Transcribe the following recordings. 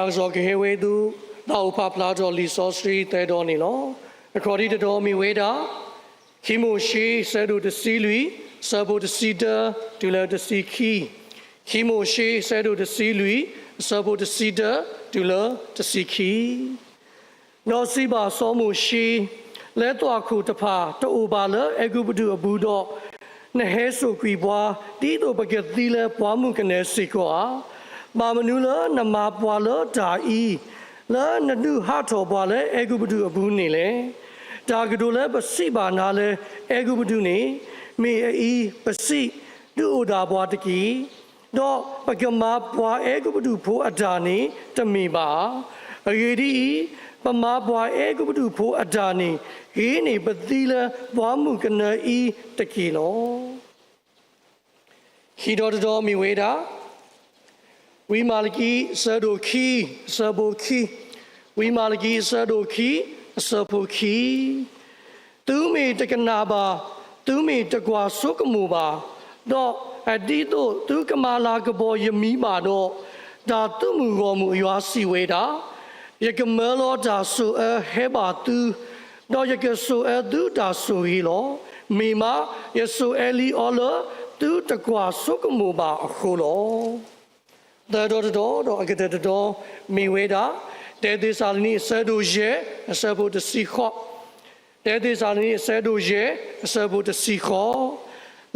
တၢ်ကစီၣ်ကဟဲဝဲအသိး, သးအိၣ်ဖးဖျါထီၣ်လံာ်စီဆှံသၢတီၤန့ၣ်လီၤ. အခီၣ်ထံးတတီၤမ့ၢ်ဝဲဒၣ်, ခံမိၤၡ့ အဆၢဒိၣ်တဆံလွံၢ် အဆၢဖိတဆံတၢ တုၤလၢတဆံခံ, ခံမိၤၡ့ အဆၢဒိၣ်တဆံလွံၢ် အဆၢဖိတဆံတၢ တုၤလၢတဆံခံ. ဒီးစံးဘၣ်စီၤမိၤၡ့, လၢသွၣ်ခိၣ်တဖၣ်တအိၣ်ဘၣ်လၢအဲၤကူပတူးအပူၤဒီး, နဟဲစိာ်ကွံာ်ပှၤ, ဒ်သိးပကသံလၢပှၤမုၣ်ကနၢစ့ၢ်ကီးဧါ. ဘၣ်မနုၤလၢနမၤပှၤလၢတၢ်အံၤ, လၢနဒုးဟးထီၣ်ပှၤလၢအဲၤကူပတူးအပူၤန့ၣ်လဲၣ်. တၢ်ကတိၤလၢပစံးဘၣ်နၤလၢအဲၤကူပတူးန့ၣ်, မ့ၢ်အအံၤပစံး, ဒုးအိၣ်ဒၣ်ပှၤတက့ၢ်. ဒီးပကမၤပှၤအဲၤကူပတူးဖိအတၢ်န့ၣ်တမ့ၢ်ဘၣ်ဧါ. အဂ့ၢ်ဒ်အံၤ, ပမၤပှၤအဲၤကူပတူးဖိအတၢ်န့ၣ်, ဂ့ၤန့ၢ်ပသံလၢပှၤမုၣ်ကနၢအံၤတက့ၢ်လီၤ. ခံတီၤတတီၤမ့ၢ်ဝဲဒၣ်, ဝံမၤလကံ အဆၢဒိၣ်ခံ အဆၢဖိခံ, ဝံမၤလကံ အဆၢဒိၣ်ခံ အဆၢဖိခံ. သုမ့ၢ်တကနၣ်ဘၣ်, သုမ့ၢ်တကွၢ်ဆိကမိၣ်ဘၣ်, ဒီးဒ်သိးသုကမၤလၤကပီၤယမံၤဘၣ်ဒီး, တၢ်သုးမုၢ်ဂီၢ်မုၢ်အယွၤစံးဝဲဒၣ်, ယကမၢလီၤတၢ်ဆိၣ်အၢဟဲဘၣ်သု, ဒီးယကဆိၣ်အၢသုတၢ်ဆိၣ်ဂ့ၤလီၤ. မ့ၢ်မး, ယဆိၣ်အၢလံအီၤလၢသုတကွၢ်ဆိကမိၣ်ဘၣ်အဃိလီၤ. သၢတီၤတတီၤ ဒီးအကတၢၢ်တတီၤမ့ၢ်ဝဲဒၣ်, တၢသ့းစၤလနံ အဆၢဒိၣ်ယဲၢ် အဆၢဖိတဆံဃိး, တၢသ့းစၤလနံ အဆၢဒိၣ်ယဲၢ် အဆၢဖိတဆံဃိး,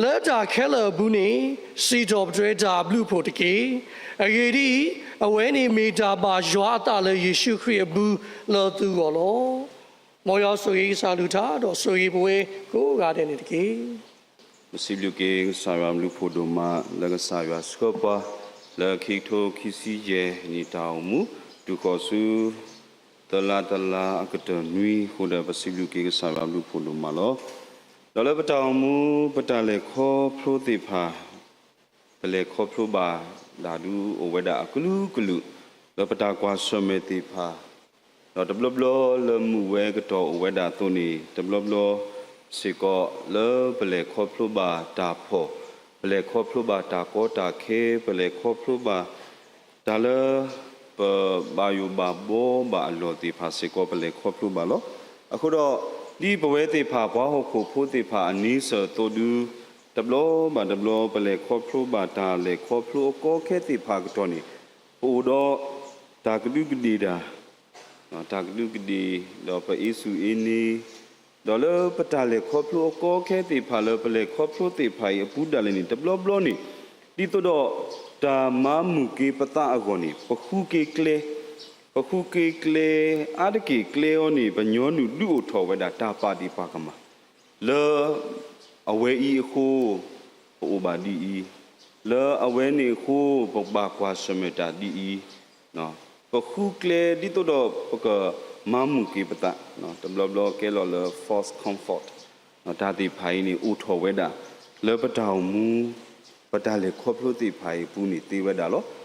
လၢတၢ်ခဲလၢာ်အပူၤန့ၣ်, စံးထီၣ်ပတြၢၤတၢ်အဘျုးအဖှိၣ်တက့ၢ်. အဂ့ၢ်ဒ်အံၤ, အဝဲန့ၣ်မ့ၢ်တၢ်ဘၣ်ယွၤအသးလၢယ့ၣ်ၡူးခရံာ်အပူၤလၢသုဂီၢ်လီၤ. မ်ယွၤဆိၣ်ဂ့ၤကစၢ်အကလုၢ်ကထါ ဒီးဆိၣ်ဂ့ၤပဝဲကိးဂၤဒဲးန့ၣ်တက့ၢ်. ပစံးဘျုးက့ၤကစၢ်ယွၤအဘျုးအဖှိၣ်ဒိၣ်မး လၢကစၢ်ယွၤဆှၢပှၤ လၢခံကထိခံဆံယဲၢ်နံၣ်တၢ်အိၣ်မူ တုၤဃီၤဆူ သၢလါတလါအကတၢၢ်နွံအဃိဒီး ပစံးဘျုးက့ၤကစၢ်ယွၤအဘျုးအဖှိၣ်ဒိၣ်မးလီၤ. ဒီးလၢပတၢ်အိၣ်မူ ပတၢ်လဲၤခီဖျိသ့ၣ်တဖၣ် ပလဲၤခီဖျိဘၣ်ဒၣ်ဒုးအိၣ်ဝဲဒၣ်အကလုာ်ကလုာ်, လၢပတၢ်ကွၢ်ဆၢၣ်မဲာ်သ့ၣ်တဖၣ်, ဒီးတဘျီဘျီလၢမုၢ်ဝဲကတီၢ်အိၣ်ဝဲဒၣ်အသိးန့ၣ် တဘျီဘျီစ့ၢ်ကီးလၢပလဲၤခီဖျိဘၣ်တၢ်ဖှီၣ်, ပလဲၤခီဖျိဘၣ်တၢ်ကီတၢ်ခဲ, ပလဲၤခီဖျိဘၣ် တၢ်လၢ ပဘၣ်ယိၣ်ဘၣ်ဘှီဘၣ်အလီၢ်သ့ၣ်တဖၣ်စ့ၢ်ကီး ပလဲၤခီဖျိဘၣ်လီၤ. အဃိဒီး ဒ်ပဝဲသ့ၣ်တဖၣ် ပှၤဟီၣ်ခိၣ်ဖိသ့ၣ်တဖၣ်အန့ဆၢၣ်အသိးဒုး တဘျီဘၣ်တဘျီ ပလဲၤခီဖျိဘၣ်တၢ်လဲၤခီဖျိအကီအခဲသ့ၣ်တဖၣ်အကတီၢ်န့ၣ် ပအိၣ်ဒီး တၢ်ကဒူးကဒ့ၣ်တၢ် တၢ်ကဒူးကဒ့ၣ် ဒီးပအ့စူၢ်အ့န့ ဒီးလၢပတၢ်လဲၤခီဖျိအကီအခဲသ့ၣ်တဖၣ် လၢပလဲၤခီဖျိသ့ၣ်တဖၣ်အံၤအပူၤဒၣ်လဲာ်န့ၣ် တဘျီဘျီန့ၣ် ဒ်သိးဒီး တၢ်မၤမုာ်က့ၤပသးအဂီၢ်န့ၣ် ပဃုက့ၤကျဲ, ပဃုက့ၤကျဲ အါတက့ၢ်ကျဲအံၤန့ၣ် ပညီနုၢ်ဒုးအိၣ်ထီၣ်ဝဲဒၣ်တၢ်ပာ်ဒ့ၣ်ပာ်ကမၣ် လၢ အဝဲအံၤအဃိ ပအိၣ်ဘၣ်ဒ်အံၤ, လၢအဝဲန့ၣ်အဃိ ပဘၣ်ကွၢ်ဆၢၣ်မဲာ်တၢ်ဒ်အံၤ, ပဃုကျဲဒ်သိးဒီးပကမၤမုာ်က့ၤပသး, တဘျီဘျီကဲလီၤလၢ false comfort တၢ်သ့ၣ်တဖၣ်အံၤန့ၣ် အိၣ်ထီၣ်ဝဲဒၣ် လၢပတၢ်အိၣ်မူ ပတၢ်လဲၤခီဖျိသ့ၣ်တဖၣ်အံၤအပူၤန့ၣ်သ့ဝဲဒၣ်လီၤ.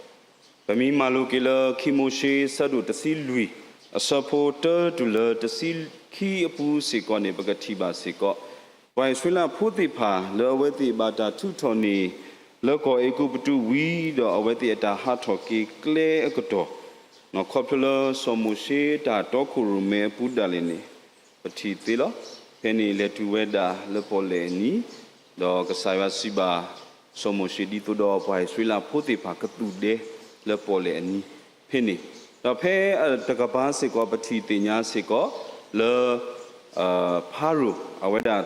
ပမ့ၢ်မၤလိက့ၤလၢ ခံမိၤၡ့ အဆၢဒိၣ်တဆံလွံၢ် အဆၢဖိတၢတုၤလၢတဆံခံအပူၤစ့ၢ်ကီးန့ၣ် ပကထံၣ်ဘၣ်စ့ၢ်ကီး ပှၤအံၣ်စရ့လးဖိသ့ၣ်တဖၣ် လၢအဝဲသ့ၣ်ဘၣ်တၢ်ထုးထီၣ်န့ၢ် လၢကီၢ်အဲၤကူပတူးဝံၤဒီး အဝဲသ့ၣ်အတၢ်ဟးထီၣ်က့ၤကျဲအကတီၢ်, ခီဖျိလၢစီၤမိၤၡ့တၢ်တီခိၣ်ရိၣ်မဲအပူၤဒၣ်လဲာ်န့ၣ် ပထံၣ်သ့လီၤ. ဖဲန့ၣ်လဲၤတုၤဝဲဒၣ်လၢပီၣ်လဲၣ်အနံၤ, ဒီးကစၢ်ယွၤစံးဘၣ် စီၤမိၤၡ့ဒ်သိးဒီးပှၤအံၣ်စရ့လးဖိသ့ၣ်တဖၣ်ကသူၣ်ဒဲလၢပီၣ်လဲၣ်အနံၤ ဖဲန့ၣ်, ဒီးဖဲတကပၤစ့ၢ်ကီး ပထံၣ်သ့ၣ်ညါစ့ၢ်ကီး လၢ ဖၤရိၤ အဝဲဒၣ်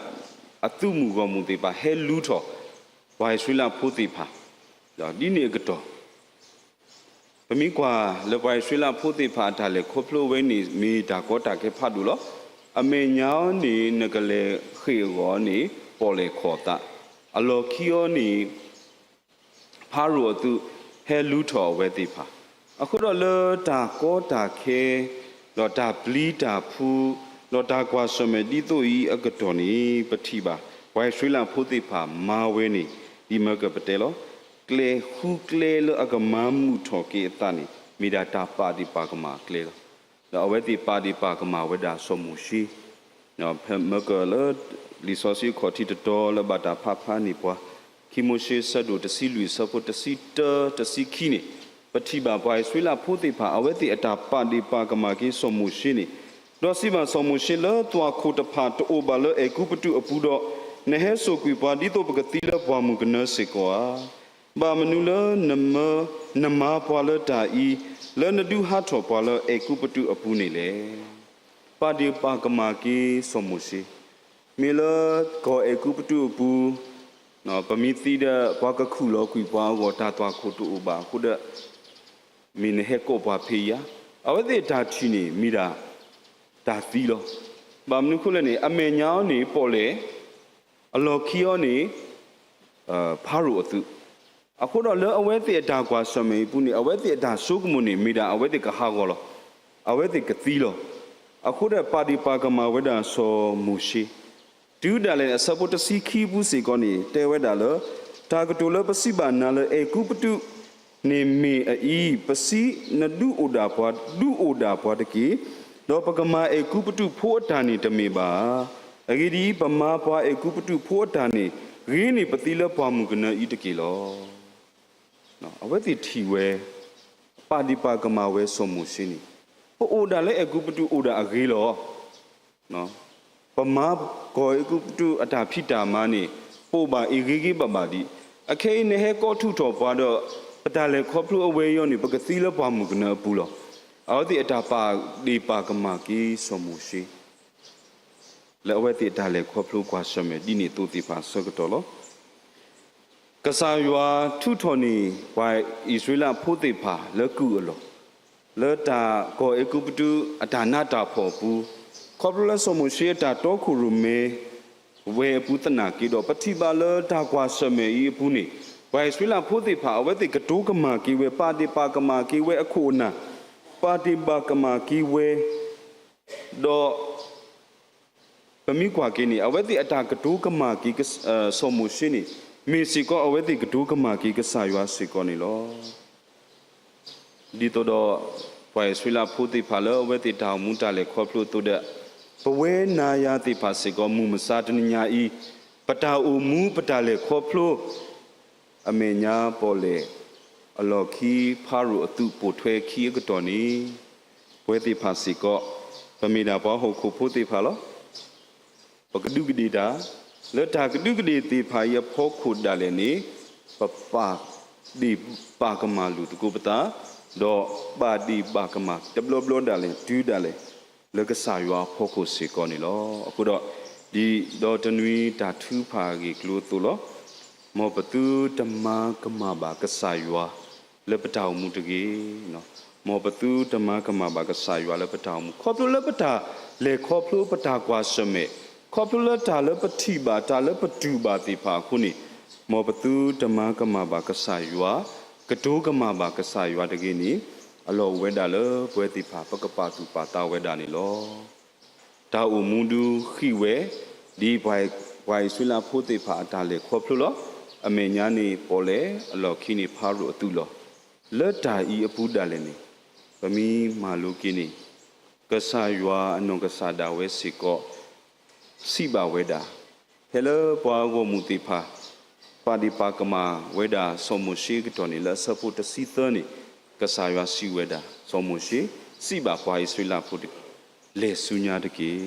အသုးမုၢ်ဂီၢ်မုၢ်သ့ၣ်တဖၣ်ဟဲလူၤထီၣ် ပှၤအံၣ်စရ့လးဖိသ့ၣ်တဖၣ် ဒ်န့ၣ်အကတီၢ် ပမ့ၢ်ကွၢ်လၢပှၤအံၣ်စရ့လးဖိသ့ၣ်တဖၣ်အတၢ်လဲၤခီဖျိဝဲန့ၣ် မ့ၢ်တၢ်ကီတၢ်ခဲဖးဒိၣ်လီၤ. အမဲာ်ညါအံၤန့ၣ် နကလဲၤဃ့ၢ်အဂီၢ်န့ၣ် ပီၣ်လဲၣ်ခီၣ်သး, အလီၢ်ခံအံၤန့ၣ် ဖၤရိၤအသုးဟဲလူၤထီၣ်အဝဲသ့ၣ်တဖၣ်, အဃိဒီးလၢတၢ်ကီတၢ်ခဲ ဒီးတၢ်ပျံၤတၢ်ဖုး ဒီးတၢ်ကွၢ်ဆၢၣ်မဲာ်ဒ်သိးအံၤအကတီၢ်န့ၣ် ပထံၣ်ဘၣ် ပှၤအံၣ်စရ့လးဖိသ့ၣ်တဖၣ်မၤဝဲန့ၣ် ဒ်မၢကပတဲလီၤ. ကျဲဃုကျဲလၢအကမၤမုာ်ထီၣ်က့ၤအသးန့ၣ် မ့ၢ်ဒၣ်တၢ်ပာ်ဒ့ၣ်ပာ်ကမၣ်အကျဲလီၤ. ဒီးအဝဲသ့ၣ်ပာ်ဒ့ၣ်ပာ်ကမၣ်ဝဲဒၣ်စီၤမိၤၡ့ ဖဲမၢကလၢ လံာ်စီဆှံအခီၣ်ထံးတတီၤလၢဘၣ်တၢ်ဖးဖျါန့ၢ်ပှၤ ခံမိၤၡ့ဆၢဒိၣ်တဆံလွံၢ်ဆၢဖိတဆံတၢ တဆံခံန့ၣ် ပထံၣ်ဘၣ်ပှၤအံၣ်စရ့လးဖိသ့ၣ်တဖၣ် အဝဲသ့ၣ်အတၢ်ပာ်ဒ့ၣ်ပာ်ကမၣ်က့ၤစီၤမိၤၡ့န့ၣ်, ဒီးစံးဘၣ်စီၤမိၤၡ့လၢ သွၣ်ခိၣ်တဖၣ်တအိၣ်ဘၣ်လၢအဲၤကူပတူးအပူၤဒီး, နဟဲစိာ်ကွံာ်ပှၤဒ်သိးပကသံလၢပှၢ်မုၢ်ကနၢစ့ၢ်ကီးဧါ. ဘၣ်မနုၤလၢနမၤပှၤလၢတၢ်အံၤ, လၢနဒုးဟးထီၣ်ပှၤလၢအဲၤကူပတူးအပူၤန့ၣ်လဲၣ်. ပာ်ဒ့ၣ်ပာ်ကမၣ်က့ၤစီၤမိၤၡ့, မ့ၢ်လၢကီၢ်အဲၤကူပတူးအပူၤ ပမ့ၢ်သံဒီး ပှၤကခူၣ်လီၤကွံာ်ပှၤအဂီၢ် တၢ်သွၣ်ခိၣ်တအိၣ်ဘၣ်အဃိဒီး, မ့ၢ်နဟဲကိးပှၤဖဲအံၤဧါ. အဝဲသ့ၣ်အတၢ်ထံၣ်န့ၣ်မ့ၢ်ဒၣ်တၢ်သံလီၤ. ဘၣ်မနုၤအဃိလဲၣ်န့ၣ် အမဲာ်ညါအီၤန့ၣ်ပီၣ်လဲၣ်, အလီၢ်ခံအီၤန့ၣ် ဖၤရိၤအသုး. အဃိဒီးလၢအဝဲသ့ၣ်အတၢ်ကွၢ်ဆၢၣ်မဲာ်အံၤပူၤန့ၣ် အဝဲသ့ၣ်အတၢ်ဆိကမိၣ်န့ၣ် မ့ၢ်ဒၣ်အဝဲသ့ၣ်ကဟးဂီၤလီၤ, အဝဲသ့ၣ်ကသံလီၤ. အဃိဒီးပာ်ဒ့ၣ်ပာ်ကမၣ်ဝဲဒၣ်စီၤမိၤၡ့, တုၤဒၣ်လဲာ်အဆၢဖိတဆံခံပူၤစ့ၢ်ကီးန့ၣ် တဲဝဲဒၣ်လၢ တၢ်ကတိၤလၢပစံးဘၣ်နၤလၢအဲၤကူပတူးန့ၣ်မ့ၢ်အအံၤ, ပစံးနဒုးအိၣ်ဒၣ်ပှၤ, ဒုးအိၣ်ဒၣ်ပှၤတက့ၢ်. ဒီးပကမၤအဲၤကူပတူးဖိအတၢ်န့ၣ်တမ့ၢ်ဘၣ်ဧါ. အဂ့ၢ်ဒ်အံၤ, ပမၤပှၤအဲၤကူပတူးဖိအတၢ်န့ၣ် ဂ့ၤန့ၢ်ပသံလၢပှၢ်မုၢ်ကနၢအံၤတက့ၢ်လီၤ. အဝဲသ့ၣ်ထံၣ်ဝဲ, ပာ်ဒ့ၣ်ပာ်ကမၣ်ဝဲစီၤမိၤၡ့န့ၣ်, ပအိၣ်ဒၣ်လၢအဲၤကူပတူးအိၣ်ဒၣ်အဂ့ၤလီၤ. ပမၤကီၢ်အဲၤကူပတူးအတၢ်ဖံးတၢ်မၤန့ၣ် ပအိၣ်ဘၣ်အံၤဂ့ၤဂ့ၤဘၣ်ဘၣ်ဒံး, အခဲအံၤနဟဲကိးထူၣ်ထီၣ်ပှၤဒီး ပတၢ်လဲၤခီဖျိအဝဲအံၤန့ၣ် ပကသံလၢပှၢ်မုၢ်ကနၢအပူၤလီၤ. အဝဲသ့ၣ်အတၢ်ပာ်ဒ့ၣ်ပာ်ကမၣ်က့ၤစီၤမိၤၡ့ လၢအဝဲသ့ၣ်အတၢ်လဲၤခီဖျိကွၢ်ဆၢၣ်မဲာ်ဒ်န့ၣ်အသိးသ့ၣ်တဖၣ်အဆၢကတီၢ်လီၤ. ကစၢ်ယွၤထုးထီၣ်န့ၢ်ပှၤအံၣ်စရ့လးဖိသ့ၣ်တဖၣ်လၢကုၢ်အလီၢ်, လၢတၢ်ကီၢ်အဲၤကူပတူးအတၢ်နးတၢ်ဖှီၣ်အပူၤ, ခီဖျိလၢစီၤမိၤၡ့အတၢ်တီခိၣ်ရိၣ်မဲဝဲအပူၤသနာ်က့ဒီး ပထံၣ်ဘၣ်လၢတၢ်ကွၢ်ဆၢၣ်မဲာ်အံၤအပူၤန့ၣ် ပှၤအံၣ်စရ့လးဖိသ့ၣ်တဖၣ် အဝဲသ့ၣ်ကတိၤကမၣ်က့ၤဝဲ ပာ်ဒ့ၣ်ပာ်ကမၣ်က့ၤဝဲအခိၣ်အနၢ်, ပာ်ဒ့ၣ်ပာ်ကမၣ်က့ၤဝဲ ဒီး ပမ့ၢ်ကွၢ်က့ၤန့ၣ် အဝဲသ့ၣ်အတၢ်ကတိၤကမၣ်က့ၤ စီၤမိၤၡ့န့ၣ် မ့ၢ်စ့ၢ်ကီးအဝဲသ့ၣ်ကတိၤကမၣ်က့ၤကစၢ်ယွၤစ့ၢ်ကီးန့ၣ်လီၤ. ဒ်သိးဒီး ပှၤအံၣ်စရ့လးဖိသ့ၣ်တဖၣ်လၢအဝဲသ့ၣ်တၢ်အိၣ်မူတၢ်လဲၤခီဖျိအသိးဒီး ပဝဲနၤယၤသ့ၣ်တဖၣ်စ့ၢ်ကီး မုၢ်မဆါတနံၤညါအံၤ ပတၢ်အိၣ်မူပတၢ်လဲၤခီဖျိ အမဲာ်ညါပီၣ်လဲၣ်, အလီၢ်ခံဖၤရိၤအသုးပိာ်ထွဲခံအကတီၢ်န့ၣ် ပဝဲသ့ၣ်တဖၣ်စ့ၢ်ကီး ပမ့ၢ်ဒၣ်ပှၤဟီၣ်ခိၣ်ဖိသ့ၣ်တဖၣ်လီၤ. ပကဒူးကဒ့ၣ်တၢ်, လၢတၢ်ကဒူးကဒ့ၣ်သ့ၣ်တဖၣ်အံၤအဖီခိၣ်ဒၣ်လဲာ်န့ၣ် ပပာ်ဒ့ၣ်ပာ်ကမၣ်လိာ်သကိးပသး, ဒီးပာ်ဒ့ၣ်ပာ်ကမၣ်တဘျီဘျီဒၣ်လဲာ်တုၤဒၣ်လဲာ် လၢကစၢ်ယွၤအဖီခိၣ်စ့ၢ်ကီးန့ၣ်လီၤ. အဃိဒီး ဒ်ဒီးတနွံတၢ်ထုကဖၣ်အဂ့ၢ်အကျိၤအသိးလီၤ. မ်ပသုတမၤကမၣ်ဘၣ်ကစၢ်ယွၤ လၢပတၢ်အိၣ်မူတဂ့ၤ. မ်ပသုတမၤကမၣ်ဘၣ်ကစၢ်ယွၤလၢပတၢ်အိၣ်မူ ခီဖျိလၢပတၢ်လဲၤခီဖျိပတၢ်ကွၢ်ဆၢၣ်မဲာ်, ခီဖျိလၢတၢ်လၢပထံၣ်ဘၣ် တၢ်လၢပတူၢ်ဘၣ်သ့ၣ်တဖၣ်အဃိန့ၣ်, မ်ပသုတမၤကမၣ်ဘၣ်ကစၢ်ယွၤ, ကတိၤကမၣ်ဘၣ်ကစၢ်ယွၤတဂ့ၤန့ၣ်, အလီၢ်အိၣ်ဝဲဒၣ်လၢပဝဲသ့ၣ်တဖၣ် ပကပာ်သူၣ်ပာ်သးဝဲဒၣ်န့ၣ်လီၤ. တၢ်အိၣ်မူဒုးဃံးဝဲ, ဒ်ပှၤအံၣ်စရ့လးဖိသ့ၣ်တဖၣ်အတၢ်လဲၤခီဖျိလီၤ. အမဲာ်ညါန့ၣ်ပီၣ်လဲၣ်, အလီၢ်ခံန့ၣ်ဖၤရိၤအသုးလီၤ. လၢတၢ်အံၤအပူၤဒၣ်လဲာ်န့ၣ်, ပမ့ၢ်မၤလိက့ၤန့ၣ်, ကစၢ်ယွၤအနီၢ်ကစၢ်ဒၣ်ဝဲစ့ၢ်ကီး စံးဘၣ်ဝဲဒၣ်, ဖဲလၢပှၤဂီၢ်မုၢ်သ့ၣ်တဖၣ် ပာ်ဒ့ၣ်ပာ်ကမၣ်ဝဲဒၣ်စီၤမိၤၡ့အကတီၢ်န့ၣ် လၢအဆၢဖိတဆံသၢန့ၣ်, ကစၢ်ယွၤစံးဝဲဒၣ်, စီၤမိၤၡ့, စံးဘၣ်ပှၤအံၣ်စရ့လးဖိတက့ၢ်, လဲၤဆူညါတက့ၢ်.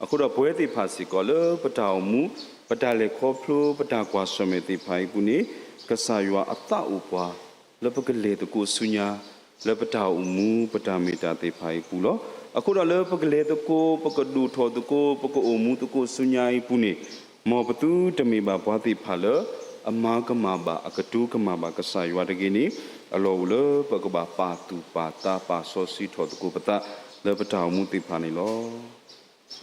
အဃိဒီးပဝဲသ့ၣ်တဖၣ်စ့ၢ်ကီးလၢပတၢ်အိၣ်မူ, ပတၢ်လဲၤခီဖျိ, ပတၢ်ကွၢ်ဆၢၣ်မဲာ်သ့ၣ်တဖၣ်အံၤအပူၤန့ၣ်, ကစၢ်ယွၤအသးအိၣ်ပှၤ လၢပကလဲၤသကိးဆူညါ, လၢပတၢ်အိၣ်မူပတၢ်မ့ၢ်တၢ်သ့ၣ်တဖၣ်အံၤအပူၤလီၤ. အဃိဒီးလၢပကလဲၤသကိး, ပကဒိၣ်ထီၣ်သကိး, ပကအိၣ်မူသကိးဆူညါအံၤအပူၤန့ၣ်, မ်ပသုတမ့ၢ်ဘၣ်ပှၤသ့ၣ်တဖၣ်လၢ အမၤကမၣ်ဘၣ်, အကတိၤကမၣ်ဘၣ်ကစၢ်ယွၤတဂ့ၤန့ၣ်, အလီၢ်အိၣ်လၢပကဘၣ်ပာ်သူၣ်ပာ်သး ပာ်စီဆှံထီၣ်သကိးပသး လၢပတၢ်အိၣ်မူသ့ၣ်တဖၣ်န့ၣ်လီၤ.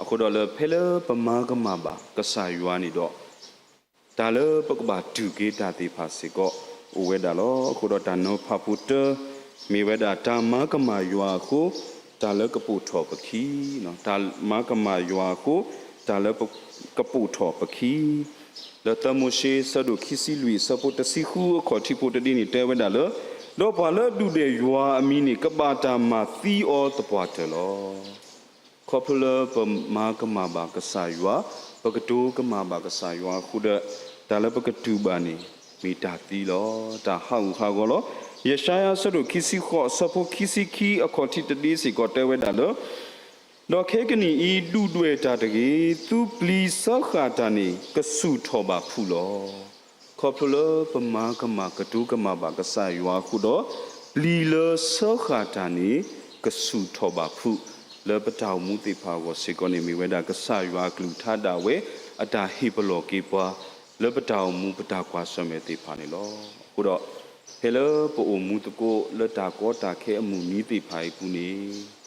အဃိဒီးလၢဖဲလၢပမၤကမၣ်ဘၣ်ကစၢ်ယွၤန့ၣ်ဒီး တၢ်လၢပကဘၣ်တူၢ်က့ၤတၢ်သ့ၣ်တဖၣ်စ့ၢ်ကီးအိၣ်ဝဲဒၣ်လီၤ. အဃိဒီးတၢ်နီၤဖးဖိတၢ မ့ၢ်ဝဲဒၣ် တၢ်မၤကမၣ်ယွၤအဃိ တၢ်လၢကပိာ်ထီၣ်ပခံ, တၢ်မၤကမၣ်ယွၤအဃိ တၢ်လၢကပိာ်ထီၣ်ပခံ, လၢသၢမိၤၡ့ ဆၢဒိၣ်ခံဆံလွံၢ် အဆၢဖိတဆံဃု အခီၣ်ထံးဖိတဒ့န့ၣ် တဲဝဲဒၣ်လၢ ဒီးပှၤလၢအဒုၣ်ဒွဲၣ်ယွၤအမံၤန့ၣ် ကဘၣ်တၢ်မၤသံအီၤသပှၢ်တၢၢ်လီၤ. ခီဖျိလၢပမၤကမၣ်ဘၣ်ကစၢ်ယွၤ, ပကတိၤကမၣ်ဘၣ်ကစၢ်ယွၤအဃိဒီး တၢ်လၢပကတူၢ်ဘၣ်န့ၣ် မ့ၢ်တၢ်သံလီၤ. တၢ်ဟးဂူာ်ဟးဂီၤလီၤ. ယၡါယၤအဆၢဒိၣ်ခံဆံဃိး အဆၢဖိခံဆံခံ အခီၣ်ထံးတဒ့စ့ၢ်ကီးတဲဝဲဒၣ်လၢ ဒီးခဲကနံၣ်အံၤ ဒုၣ်ဒွဲၣ်တၢ်တဂ့ၤ, သုပျံၤစၢဃာ်တၢ်န့ၣ် ကဆူၣ်ထီၣ်ဘၣ်ဖုးလီၤ. ခီဖျိလၢပမၤကမၣ်ကတိၤကမၣ်ဘၣ်ကစၢ်ယွၤအဃိဒီး, ပျံၤလၢစၢဃာ်တၢ်န့ၣ် ကဆူၣ်ထီၣ်ဘၣ်ဖုး, လၢပတၢ်အိၣ်မူသ့ၣ်တဖၣ်အဂီၢ်စ့ၢ်ကီးန့ၣ် မ့ၢ်ဝဲဒၣ်ကစၢ်ယွၤအကလုၢ်ကထါဒၣ်ဝဲ အတၢ်ဟ့ၣ်ပလီၢ်က့ၤပှၤ လၢပတၢ်အိၣ်မူပတၢ်ကွၢ်ဆၢၣ်မဲာ်သ့ၣ်တဖၣ်န့ၣ်လီၤ. အဃိဒီး ဖဲလၢပအိၣ်မူသကိးလၢတၢ်ကီတၢ်ခဲအမုၢ်နံၤသ့ၣ်တဖၣ်အံၤအပူၤန့ၣ်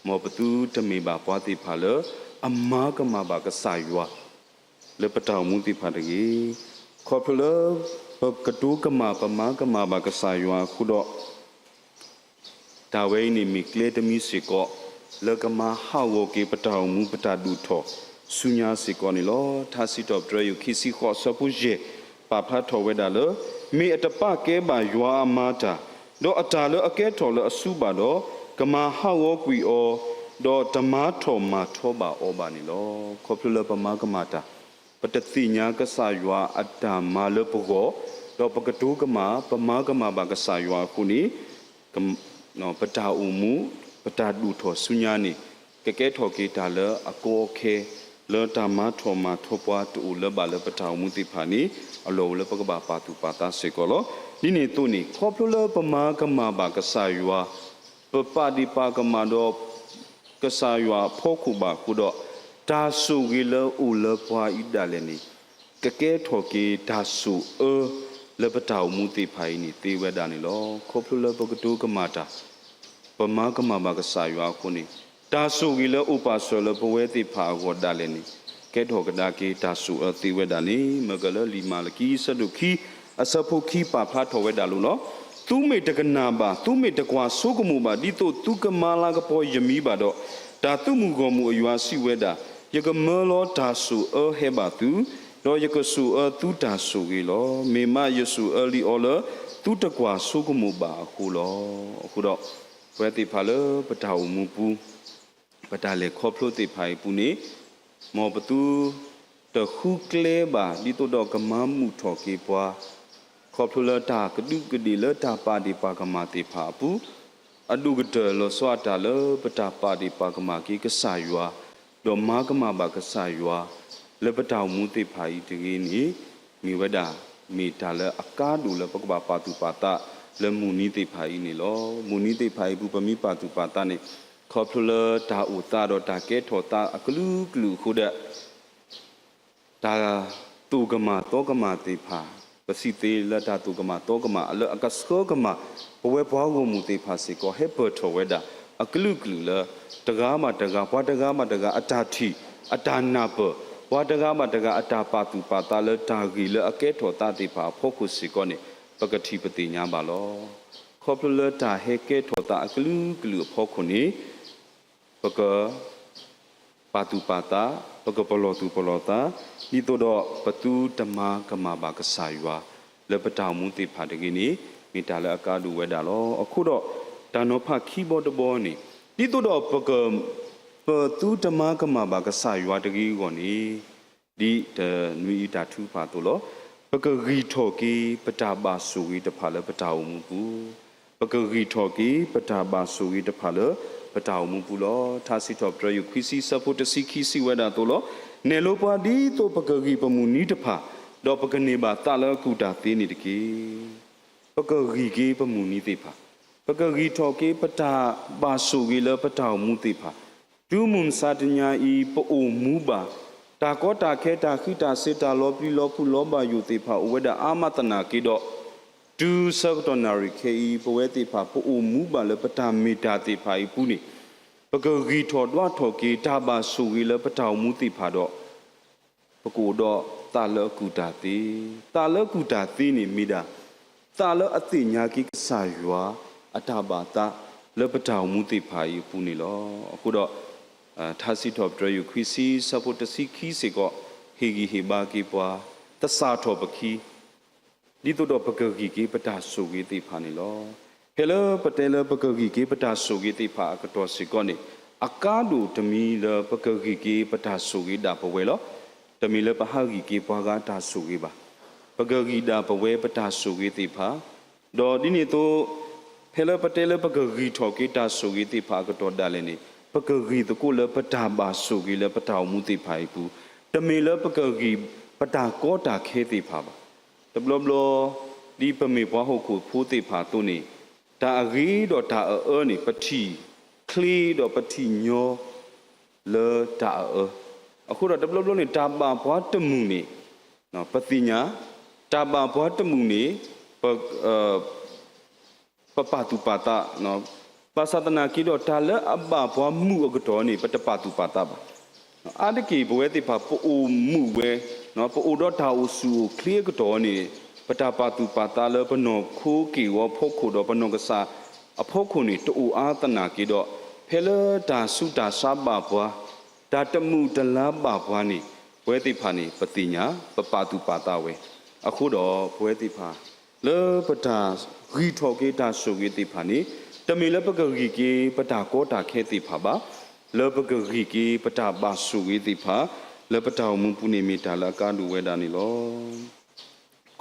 မ်ပသုတမ့ၢ်ဘၣ်ပှၤသ့ၣ်တဖၣ်လၢ အမၤကမၣ်ဘၣ်ကစၢ်ယွၤ လၢပတၢ်အိၣ်မူသ့ၣ်တဖၣ်တဂ့ၤ. ခီဖျိလၢ ပကတိၤကမၣ် ပမၤကမၣ်ဘၣ်ကစၢ်ယွၤအဃိဒီး တၢ်ဝဲအံၤန့ၣ်မ့ၢ်ကျဲတမံၤစ့ၢ်ကီး လၢကမၤဟးဂီၤက့ၤပတၢ်အိၣ်မူပတၢ်ဒိၣ်ထီၣ်ဆူညါစ့ၢ်ကီးန့ၣ်လီၤ. ထါစံးထီၣ်ပတြၢၤယိၤခံဆံဃိး အဆၢဖိယဲၢ် ပာ်ဖျါထီၣ်ဝဲဒၣ်လၢ မ့ၢ်အတပာ်ကဲဘၣ်ယွၤအမၤတၢ်, ဒီးအတၢ်လၢအကဲထီၣ်လၢအစုဘၣ်ဒီး, ကမၤဟးဂီၤကွံာ်အီၤ, ဒီးတမၤထီၣ်မၤထီဘၣ်အီၤဘၣ်န့ၣ်လီၤ. ခီဖျိလၢပမၤကမၣ်တၢ် ပတသ့ၣ်ညါကစၢ်ယွၤအတၢ်မၤလၢပဂီၢ်, ဒီးပကတိၤကမၣ် ပမၤကမၣ်ဘၣ်ကစၢ်ယွၤအဃိန့ၣ် ပတၢ်အိၣ်မူ ပတၢ်ဒိၣ်ထီၣ်ဆူညါန့ၣ် ကကဲထီၣ်က့ၤတၢ်လၢအကီအခဲ လၢတၢ်မၤထီၣ်မၤထီပှၤတအိၣ်လၢၤဘၣ်လၢပတၢ်အိၣ်မူသ့ၣ်တဖၣ်န့ၣ် အလီၢ်အိၣ်လၢပကဘၣ်ပာ်သူၣ်ပာ်သးစ့ၢ်ကီးလီၤ. ဒ်န့ၣ်အသိးန့ၣ် ခီဖျိလၢပမၤကမၣ်ဘၣ်ကစၢ်ယွၤ ပပာ်ဒ့ၣ်ပာ်ကမၣ်ဒီး ကစၢ်ယွၤအဖီခိၣ်ဘၣ်အဃိဒီး, တၢ်ဆိၣ်ဂ့ၤလၢအိၣ်လၢပှၤအံၤဒၣ်လဲာ်န့ၣ် ကကဲထီၣ်က့ၤတၢ်ဆိၣ်အၢ လၢပတၢ်အိၣ်မူသ့ၣ်တဖၣ်အံၤန့ၣ်သ့ဝဲဒၣ်န့ၣ်လီၤ. ခီဖျိလၢပကတိၤကမၣ်တၢ် ပမၤကမၣ်ဘၣ်ကစၢ်ယွၤအဃိန့ၣ် တၢ်ဆိၣ်ဂ့ၤလၢအိၣ်ပာ်စၢၤလၢပဝဲသ့ၣ်တဖၣ်အဂီၢ်ဒၣ်လဲာ်န့ၣ် ကဲထီၣ်ကဒါက့ၤတၢ်ဆိၣ်အၢသ့ဝဲဒၣ်န့ၣ် မ့ၢ်ကလၢလံာ်မၤလကံ အဆၢဒိၣ်ခံ အဆၢဖိခံပာ်ဖျါထီၣ်ဝဲဒၣ်လိၤလီၤ. သုမ့ၢ်တကနၣ်ဘၣ်, သုမ့ၢ်တကွၢ်ဆိကမိၣ်ဘၣ် ဒ်သိးသုကမၤလၤကပီၤယမံၤဘၣ်ဒီး, တၢ်သုးမုၢ်ဂီၢ်မုၢ်အယွၤစံးဝဲဒၣ်, ယကမၢလီၤတၢ်ဆိၣ်အၢဟဲဘၣ်သု, ဒီးယကဆိၣ်အၢသုတၢ်ဆိၣ်ဂ့ၤလီၤ. မ့ၢ်မးယဆိၣ်အၢလံအီၤလၢ သုတကွၢ်ဆိကမိၣ်ဘၣ်အဃိလီၤ. အဃိဒီး ပဝဲသ့ၣ်တဖၣ်လၢပတၢ်အိၣ်မူပူၤ ပတၢ်လဲၤခီဖျိသ့ၣ်တဖၣ်အံၤအပူၤန့ၣ် မ်ပသုတဃုကျဲဘၣ် ဒ်သိးဒီးကမၤမုာ်ထီၣ်က့ၤပှၤ ခီဖျိလၢတၢ်ကဒူးကဒ့ၣ်လၢတၢ်ပာ်ဒ့ၣ်ပာ်ကမၣ်သ့ၣ်တဖၣ်အပူၤ အဒိၣ်ကတၢၢ်လီၤဆီအတၢ်လၢပတၢ်ပာ်ဒ့ၣ်ပာ်ကမၣ်က့ၤကစၢ်ယွၤ ဒီးမၤကမၣ်ဘၣ်ကစၢ်ယွၤ လၢပတၢ်အိၣ်မူသ့ၣ်တဖၣ်အံၤတဂ့ၤန့ၣ် မ့ၢ်ဝဲဒၣ် မ့ၢ်တၢ်လၢအကါဒိၣ်လၢပကဘၣ်ပာ်သူၣ်ပာ်သးလၢမုၢ်နံၤသ့ၣ်တဖၣ်အံၤန့ၣ်လီၤ. မုၢ်နံၤသ့ၣ်တဖၣ်အံၤအပူၤ ပမ့ၢ်ပာ်သူၣ်ပာ်သးန့ၣ် ခီဖျိလၢတၢ်အိၣ်သးဒီးတၢ်ကဲထီၣ်သးအကလုာ်ကလုာ်အဃိဒီး တၢ်သိၣ်ကမၣ်သီကမၣ်သ့ၣ်တဖၣ် ပစံးသ့လၢတၢ်သိၣ်ကမၣ်သီကမၣ်အလၢအကဆှၢကမၣ် ပဝဲပှၤဂီၢ်မုၢ်သ့ၣ်တဖၣ်စ့ၢ်ကီး ဟဲပၢၢ်ထီၣ်ဝဲဒၣ် အကလုာ်ကလုာ်လၢ တဂၤဘၣ်တဂၤ ပှၤတဂၤဘၣ်တဂၤအတၢ်ထံၣ် အတၢ်နၢ်ပၢၢ် ပှၤတဂၤဘၣ်တဂၤအတၢ်ပာ်သူၣ်ပာ်သးလၢတၢ်ဂ့ၢ်လၢအကဲထီၣ်သးသ့ၣ်တဖၣ်အဖီခိၣ်စ့ၢ်ကီးန့ၣ် ပကထံၣ်ပသ့ၣ်ညါဘၣ်လီၤ. ခီဖျိလၢတၢ်ဟဲကဲထီၣ်သးအကလုာ်ကလုာ်အဖီခိၣ်န့ၣ် ပက ပာ်သူၣ်ပာ်သး, ပကပလီၢ်သူၣ်ပလီၢ်သး, ဒ်သိးဒီးပသုတမၤကမၣ်ဘၣ်ကစၢ်ယွၤ လၢပတၢ်အိၣ်မူသ့ၣ်တဖၣ်တဂ့ၤန့ၣ် မ့ၢ်တၢ်လၢအကါဒိၣ်ဝဲဒၣ်လီၤ. အဃိဒီး တၢ်နီၤဖးခံဘီတဘီန့ၣ် ဒ်သိးဒီးပက ပသုတမၤကမၣ်ဘၣ်ကစၢ်ယွၤတဂ့ၤအဂီၢ်န့ၣ် ဒ်တနွံအံၤတၢ်ထုကဖၣ်အသိးလီၤ. ပကဂံၢ်ထီၣ်က့ၤပတၢ်ဘၣ်ဆိၣ်ဂ့ၤတဖၣ်လၢပတၢ်အိၣ်မူပူၤ ပကဂံၢ်ထီၣ်က့ၤပတၢ်ဘၣ်ဆိၣ်ဂ့ၤတဖၣ်လၢပတၢ်အိၣ်မူပူၤလီၤ. ထါစံးထီၣ်ပတြၢၤယိၤခွံဆံ အဆၢဖိတဆံခံစံးဝဲဒၣ်အသိးလီၤ. နဲၣ်လိပှၤဒ်သိးပကဂံၢ်ပမုၢ်နံၤတဖၣ်, ဒီးပကန့ၢ်ဘၣ်သးလၢအကူၣ်တၢ်သ့န့ၣ်တက့ၢ်. ပကဂံၢ်က့ၤပမုၢ်နံၤသ့ၣ်တဖၣ်, ပကဂံၢ်ထီၣ်က့ၤပတၢ်ဘၣ်ဆိၣ်ဂ့ၤလၢပတၢ်အိၣ်မူသ့ၣ်တဖၣ်, တုၤမုၢ်မဆါတနံၤအံၤ ပအိၣ်မူဘၣ် တၢ်ကီတၢ်ခဲ တၢ်ဃံးတၢ်စ့ၤ တၢ်လီၤပျံၤလီၤဖုးလီၤဘၣ်ယိၣ်သ့ၣ်တဖၣ်အိၣ်ဝဲဒၣ်အါမးသနာ်က့ဒီး, တုၤဆၢကတီၢ်နၣ်ရံၣ်ခဲအံၤ ပဝဲသ့ၣ်တဖၣ် ပအိၣ်မူဘၣ်လၢပတၢ်မ့ၢ်တၢ်သ့ၣ်တဖၣ်အံၤအပူၤန့ၣ်, ပကဂံၢ်ထီၣ်ဒွးထီၣ်က့ၤတၢ်ဘၣ်ဆိၣ်ဂ့ၤလၢပတၢ်အိၣ်မူသ့ၣ်တဖၣ်ဒီး ပကအိၣ်ဒီးသးလၢအကူၣ်တၢ်သ့, သးလၢအကူၣ်တၢ်သ့န့ၣ်မ့ၢ်ဒၣ် သးလၢအသ့ၣ်ညါက့ၤကစၢ်ယွၤအတၢ်ဘၣ်သးလၢပတၢ်အိၣ်မူသ့ၣ်တဖၣ်အံၤအပူၤန့ၣ်လီၤ. အဃိဒီး ထါစံးထီၣ်ပတြၢၤယိၤခွံဆံ အဆၢဖိတဆံခံစ့ၢ်ကီး ဟ့ၣ်ဂံၢ်ဟ့ၣ်ဘါက့ၤပှၤ သဆၣ်ထီၣ်ပခံ ဒ်သိးဒီးပကဂံၢ်က့ၤပတၢ်ဆိၣ်ဂ့ၤသ့ၣ်တဖၣ်န့ၣ်လီၤ. ဖဲလၢပတဲလၢပကဂံၢ်က့ၤပတၢ်ဆိၣ်ဂ့ၤသ့ၣ်တဖၣ်အကတီၢ်စ့ၢ်ကီးန့ၣ်, အကါဒိၣ်တမံၤလၢပကဂံၢ်က့ၤပတၢ်ဆိၣ်ဂ့ၤဒၣ်ပဝဲလီၤ. တမ့ၢ်လၢပဟးဂံၢ်က့ၤပှၤဂၤတၢ်ဆိၣ်ဂ့ၤဘၣ်. ပကဂံၢ်ဒၣ်ပဝဲပတၢ်ဆိၣ်ဂ့ၤသ့ၣ်တဖၣ် ဒီးဒ်န့ၣ်အသိး ဖဲလၢပတဲလၢပကဂံၢ်ထီၣ်က့ၤတၢ်ဆိၣ်ဂ့ၤသ့ၣ်တဖၣ်အကတီၢ်ဒၣ်လဲာ်န့ၣ် ပကဂံၢ်သကိးလၢပတၢ်ဘၣ်ဆိၣ်ဂ့ၤလၢပတၢ်အိၣ်မူသ့ၣ်တဖၣ်အံၤအပူၤ, တမ့ၢ်လၢပကဂံၢ်ပတၢ်ကီတၢ်ခဲသ့ၣ်တဖၣ်ဘၣ်. တဘျီဘျီ ဒ်ပမ့ၢ်ပှၤဟီၣ်ခိၣ်ဖိသ့ၣ်တဖၣ်အသိးန့ၣ် တၢ်အဂ့ၤဒီးတၢ်အအၢန့ၣ် ပထံၣ်ချ့ဒီးပထံၣ်ညီ လၢတၢ်အအၢ, အဃိဒီးတဘျီဘျီန့ၣ် တၢ်ဘၣ်ပှၤတမုာ်န့ၣ် ပသ့ၣ်ညါ, တၢ်ဘၣ်ပှၤတမုာ်န့ၣ် ပ ပပာ်သူၣ်ပာ်သး, ဘၣ်ဆၣ်သနာ်က့ဒီး တၢ်လၢအဘၣ်ပှၤမုာ်အကတီၢ်န့ၣ် ပတပာ်သူၣ်ပာ်သးဘၣ်. အါတက့ၢ် ပဝဲသ့ၣ်တဖၣ် ပအိၣ်မုာ်ဝဲ, ပအိၣ်ဒီးတၢ်အိၣ်ဆူၣ်အိၣ်ချ့အကတီၢ်န့ၣ် ပတၢ်ပာ်သူၣ်ပာ်သးလၢပနီၢ်ခိက့ၢ်ဂီၤဖီခိၣ်ဒီးပနီၢ်ကစၢ်အဖီခိၣ်န့ၣ် တအိၣ်အါသနာ်က့ဒီး ဖဲလၢတၢ်ဆူးတၢ်ဆါဘၣ်ပှၤ, တၢ်တမုာ်တလၤဘၣ်ပှၤန့ၣ် ပဝဲသ့ၣ်တဖၣ်န့ၣ် ပသ့ၣ်ညါ ပပာ်သူၣ်ပာ်သးဝဲ. အဃိဒီးပဝဲသ့ၣ်တဖၣ် လၢပတၢ်ဂံၢ်ထီၣ်က့ၤတၢ်ဆိၣ်ဂ့ၤသ့ၣ်တဖၣ်န့ၣ် တမ့ၢ်လၢပကဂံၢ်က့ၤပတၢ်ကီတၢ်ခဲသ့ၣ်တဖၣ်ဘၣ်. လၢပကဂံၢ်က့ၤပတၢ်ဘၣ်ဆိၣ်ဂ့ၤသ့ၣ်တဖၣ် လၢပတၢ်အိၣ်မူပူၤန့ၣ် မ့ၢ်တၢ်လၢအကါဒိၣ်ဝဲဒၣ်န့ၣ်လီၤ.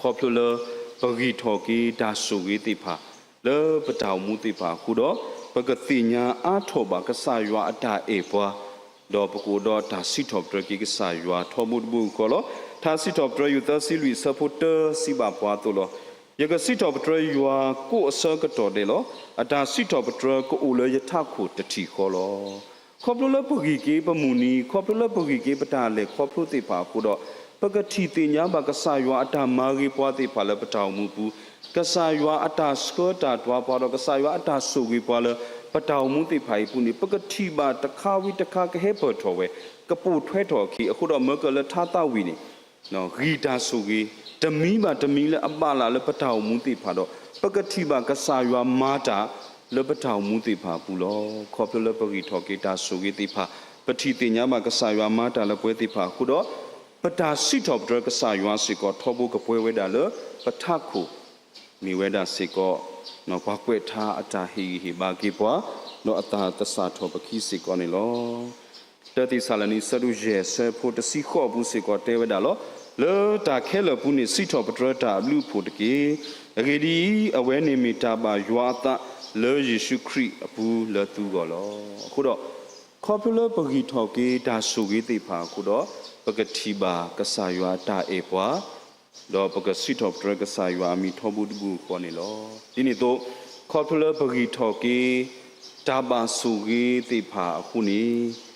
ခီဖျိလၢပဂံၢ်ထီၣ်က့ၤတၢ်ဆိၣ်ဂ့ၤသ့ၣ်တဖၣ် လၢပတၢ်အိၣ်မူသ့ၣ်တဖၣ်အဃိဒီး ပကသ့ၣ်ညါအါထီၣ်ဘၣ်ကစၢ်ယွၤအတၢ်အဲၣ်ပှၤ, ဒီးပကအိၣ်ဒီးတၢ်စံးထီၣ်ပတြၢၤက့ၤကစၢ်ယွၤထီဘိတဘိယူၢ်ဃီလီၤ. ထါစံးထီၣ်ပတြၢၤ ယူၢ်သၢဆံလွံၢ် အဆၢဖိတၢ စံးဘၣ်ပှၤအသိးလီၤ. ယကစံးထီၣ်ပတြၢၤယွၤကိးအဆၢကတီၢ်ဒဲးလီၤ. အတၢ်စံးထီၣ်ပတြၢၤကအိၣ်လၢယထးခိၣ်တထံၣ်ဃီလီၤ. ခီဖျိလၢပဂံၢ်က့ၤပမုၢ်နံၤ, ခီဖျိလၢပဂံၢ်က့ၤပတၢ်လဲၤခီဖျိသ့ၣ်တဖၣ်အဃိဒီး ပကထံၣ်သ့ၣ်ညါဘၣ်ကစၢ်ယွၤအတၢ်မၤဂ့ၤပှၤသ့ၣ်တဖၣ်လၢပတၢ်အိၣ်မူပူၤ, ကစၢ်ယွၤအတၢ်ဆှၢတၢ်တွၤပှၤဒီး ကစၢ်ယွၤအတၢ်ဆိၣ်ဂ့ၤပှၤလၢပတၢ်အိၣ်မူသ့ၣ်တဖၣ်အံၤအပူၤန့ၣ် ပကထံၣ်ဘၣ်တခါဝံၤတခါကဟဲပၢၢ်ထီၣ်ဝဲ, ကပိာ်ထွဲထီၣ်အခံ. အဃိဒီးမၢကၢၢ်လၢထါသးဝံၤန့ၣ် ဂံၢ်တၢ်ဆိၣ်ဂ့ၤ တမံၤဘၣ်တမံၤလၢအဘၣ်လၢ်လၢပတၢ်အိၣ်မူသ့ၣ်တဖၣ်ဒီး ပကထံၣ်ဘၣ်ကစၢ်ယွၤမၤတၢ်လၢပတၢ်အိၣ်မူသ့ၣ်တဖၣ်အပူၤလီၤ. ခီဖျိလၢပဂံၢ်ထီၣ်က့ၤတၢ်ဆိၣ်ဂ့ၤသ့ၣ်တဖၣ် ပထံၣ်သ့ၣ်ညါဘၣ်ကစၢ်ယွၤမၤတၢ်လၢပဝဲသ့ၣ်တဖၣ်အဃိဒီး ပတၢ်စံးထီၣ်ပတြၢၤကစၢ်ယွၤစ့ၢ်ကီး ထီဘိကပှဲၤဝဲဒၣ်လၢပထးခိၣ် မ့ၢ်ဝဲဒၣ်စ့ၢ်ကီး ပှၤကွဲးထါအတၢ်ဟ့ၣ်ဂံၢ်ဟ့ၣ်ဘါက့ၤပှၤ ဒီးအတၢ်သဆၣ်ထီၣ်ပခံစ့ၢ်ကီးန့ၣ်လီၤ. တၢသ့းစၤလနံ အဆၢဒိၣ်ယဲၢ် အဆၢဖိတဆံဃိးအပူၤစ့ၢ်ကီးတဲဝဲဒၣ်လီၤ. လၢတၢ်ခဲလၢာ်အပူၤန့ၣ် စံးထီၣ်ပတြၢၤတၢ်အဘျုးအဖှိၣ်တက့ၢ်. အဂ့ၢ်ဒ်အံၤ, အဝဲန့ၣ်မ့ၢ်တၢ်ဘၣ်ယွၤအသးလၢယ့ၣ်ၡူးခရံာ်အပူၤလၢသုဂီၢ်လီၤ. အဃိဒီး ခီဖျိလၢပဂံၢ်ထီၣ်က့ၤတၢ်ဆိၣ်ဂ့ၤသ့ၣ်တဖၣ်အဃိဒီး ပကထံၣ်ဘၣ်ကစၢ်ယွၤအတၢ်အဲၣ်ပှၤ ဒီးပကစံးထီၣ်ပတြၢၤကစၢ်ယွၤအမံၤထီဘိတဘိယူၢ်ဃီန့ၣ်လီၤ. ဒ်န့ၣ်အသိး ခီဖျိလၢပဂံၢ်ထီၣ်က့ၤ တၢ်ဘၣ်ဆိၣ်ဂ့ၤသ့ၣ်တဖၣ်အဃိန့ၣ်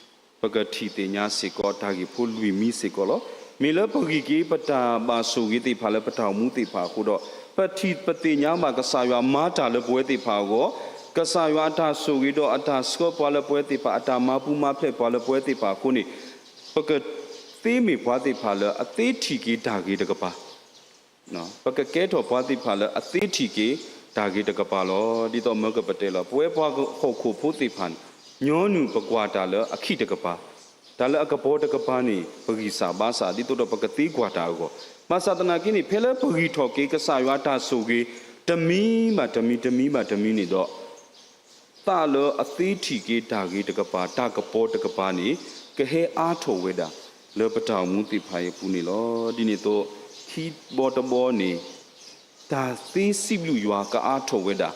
ပကထံၣ်သ့ၣ်ညါစ့ၢ်ကီးတၢ်ဂ့ၢ်ဖိလွံၢ်မံၤစ့ၢ်ကီးလီၤ. မ့ၢ်လၢပဂံၢ်က့ၤပတၢ်ဘၣ်ဆိၣ်ဂ့ၤသ့ၣ်တဖၣ်လၢပတၢ်အိၣ်မူသ့ၣ်တဖၣ်အဃိဒီး ပထံၣ်ပသ့ၣ်ညါဘၣ်ကစၢ်ယွၤမၤတၢ်လၢပဝဲသ့ၣ်တဖၣ်အဂီၢ်, ကစၢ်ယွၤအတၢ်ဆိၣ်ဂ့ၤဒီးအတၢ်ဆှၢပှၤလၢပဝဲသ့ၣ်တဖၣ် အတၢ်မၤပူၤမၤဖျဲးပှၤလၢပဝဲသ့ၣ်တဖၣ်အဃိန့ၣ် ပကသ့မ့ၢ်ပှၤသ့ၣ်တဖၣ်လၢအသ့ထံၣ်က့ၤတၢ်ဂ့ၤတကပၤ ပကကဲထီၣ်ပှၤသ့ၣ်တဖၣ်လၢအသ့ထံၣ်က့ၤတၢ်ဂ့ၤတကပၤလီၤ. ဒ်သိးမၢကပတဲလီၤ ပဝဲပှၤဟီၣ်ခိၣ်ဖိသ့ၣ်တဖၣ်န့ၣ် ညီနုၢ်ပကွၢ်တၢ်လၢအခံးတကပၤ, တၢ်လၢအကပီၤတကပၤန့ၣ် ပဂံၢ်စၢ်ဘါစၢ် ဒ်သိးဒီးပကသ့ကွၢ်တၢ်အဂီၢ်, ဘၣ်ဆၣ်သနာ်က့န့ၣ် ဖဲလၢပဂံၢ်ထီၣ်က့ၤကစၢ်ယွၤအတၢ်ဆိၣ်ဂ့ၤ တမံၤဘၣ်တမံၤ တမံၤဘၣ်တမံၤန့ၣ်ဒီး သးလၢအသ့ထံၣ်က့ၤတၢ်ဂ့ၤတကပၤ တၢ်ကပီၤတကပၤန့ၣ် ကဟဲအါထီၣ်ဝဲဒၣ် လၢပတၢ်အိၣ်မူသ့ၣ်တဖၣ်အံၤအပူၤန့ၣ်လီၤ. ဒ်န့ၣ်အသိး ခံဘီတဘီန့ၣ် တၢ်သ့စံးဘျုးယွၤကအါထီၣ်ဝဲဒၣ်